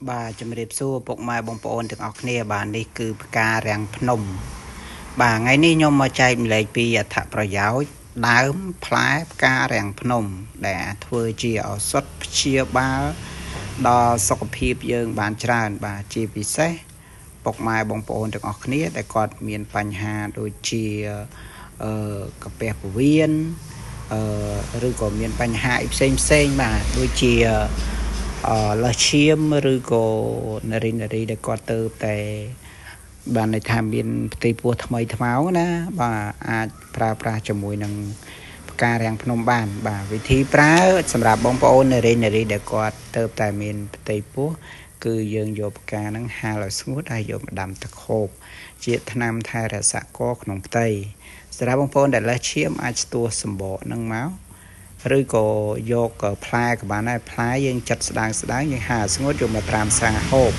បាទជំរាបសួរពុកម៉ែបងប្អូនទាំងអស់គ្នាបាទនេះគឺផ្ការាំងភ្នំបាទថ្ងៃនេះខ្ញុំមកចែកម្លែកពីអត្ថប្រយោជន៍ដើមផ្លែផ្ការាំងភ្នំដែលធ្វើជាឱសថព្យាបាលដល់សុខភាពយើងបានច្រើនបាទជាពិសេសពុកម៉ែបងប្អូនទាំងអស់គ្នាដែលគាត់មានបញ្ហាដូចជាកាពះពោះវៀនឬក៏មានបញ្ហាអីផ្សេងផ្សេងបាទដូចជាលើសឈាមឬក៏នារីនារីដែលគាត់ទៅតែបានន័យថាមានផ្ទៃពោះថ្មីថ្មោងណាបាទអាចប្រើប្រាស់ជាមួយនឹងផ្ការាំងភ្នំបានបាទវិធីប្រើសម្រាប់បងប្អូននារីនារីដែលគាត់ទៅតែមានផ្ទៃពោះគឺយើងយកផ្កាហ្នឹងហាលឲ្យស្ងួតហើយយកមកដាំទឹកហូបជាថ្នាំថែរក្សាកក្នុងផ្ទៃសម្រាប់បងប្អូនដែលលើសឈាមអាចស្ទួសម្បកហ្នឹងមកឬក៏យកផ្លែក៏បានដែរផ្លែយើងចិតស្ដើងស្ដើងយើងហាលស្ងួតយកមកត្រាំសាហូប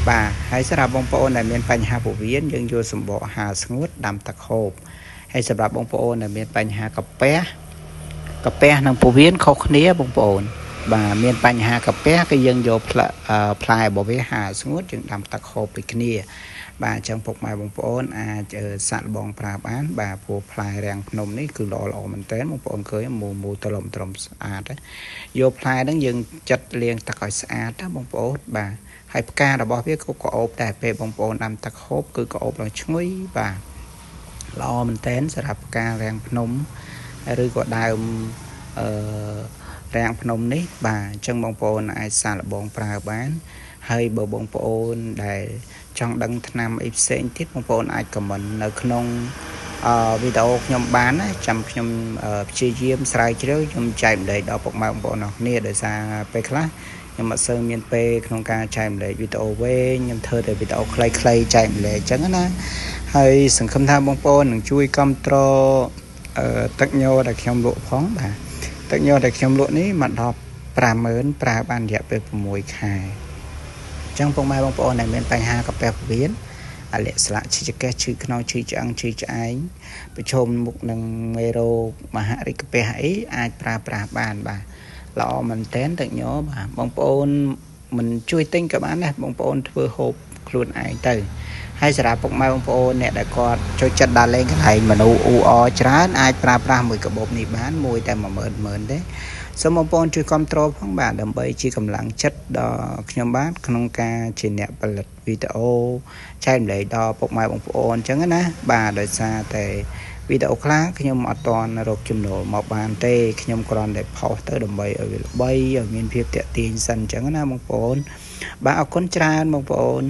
បាទហើយសម្រាប់បងប្អូនដែលមានបញ្ហាពោះវៀនយើងយកសម្បកហាលស្ងួតដាំទឹកហូបហើយសម្រាប់បងប្អូនដែលមានបញ្ហាកាពះកាពះនិងពោះវៀនខុសគ្នាបងប្អូនបាទមានបញ្ហាកាពះគឺយើងយកផ្លែផ្លែរបស់វាហាលស្ងួតយើងដាំទឹកហូបដូចគ្នាបាទអញ្ចឹងពុកម៉ែបងប្អូនអាចសាក់លបងប្រើបានបាទព្រោះផ្លែរាំងភ្នំនេះគឺល្អល្អមែនតើបងប្អូនឃើញមូមូត្រឡំត្រំស្អាតយកផ្លែហ្នឹងយើងចិតលាងទឹកឲ្យស្អាតណាបងប្អូនបាទហើយផ្ការបស់វាក៏ក្អូបដែរពេលបងប្អូនដាំទឹកហូបគឺក្អូបដល់ឈ្ងុយបាទល្អមែនតើសម្រាប់ផ្ការាំងភ្នំឬក៏ដើមអឺរាំងភ្នំនេះបាទអញ្ចឹងបងប្អូនអាចសាកល្បងប្រើបានហើយបើបងប្អូនដែលចង់ដឹងថ្នាំអីផ្សេងទៀតបងប្អូនអាច comment នៅក្នុងវីដេអូខ្ញុំបានណាចាំខ្ញុំព្យាយាមស្រាវជ្រាវខ្ញុំចែកម្លែកដល់ពុកម៉ែបងប្អូនអរគ្នាដោយសារពេលខ្លះខ្ញុំអត់សូវមានពេលក្នុងការចែកម្លែកវីដេអូវែងខ្ញុំធ្វើតែវីដេអូខ្លីៗចែកម្លែកអញ្ចឹងណាហើយសង្ឃឹមថាបងប្អូននឹងជួយគ្រប់គ្រងទឹកញដែលខ្ញុំលក់ផងបាទទឹកញដែលខ្ញុំលក់នេះមកដល់50000ប្រើបានរយៈពេល6ខែអញ្ចឹងពុកម៉ែបងប្អូនដែលមានបញ្ហាកាពះពោះវៀនអលិស្លាកឈឺចង្កេះឈឺខ្នងឈឺឆ្អឹងឈឺឆ្អែងប្រឈមមុខនឹងមេរោគមហរិកពះអីអាចប្រើប្រាស់បានបាទល្អមែនតែនទឹកញបាទបងប្អូនមិនជួយទិញក៏បានដែរបងប្អូនធ្វើហូបខ្លួនឯងទៅហើយសម្រាប់ពុកម៉ែបងប្អូនអ្នកដែលគាត់ចូលចិត្តដើរលេងកន្លែងមនុស្សអ៊ូអរច្រើនអាចប្រើប្រាស់មួយកាបូបនេះបានមួយតែ10000ម៉ឺនទេសូមបងប្អូនជួយគ្រប់គ្រងផងបាទដើម្បីជាកម្លាំងចិត្តដល់ខ្ញុំបាទក្នុងការជាអ្នកផលិតវីដេអូចែកម្លែកដល់ពុកម៉ែបងប្អូនអញ្ចឹងណាបាទដោយសារតែវីដេអូខ្លះខ្ញុំអត់ទាន់រកចំណូលមកបានទេខ្ញុំគ្រាន់តែផុសទៅដើម្បីឲ្យវាល្បីឲ្យមានភាពទាក់ទាញសិនអញ្ចឹងណាបងប្អូនបាទអរគុណច្រើនបងប្អូន។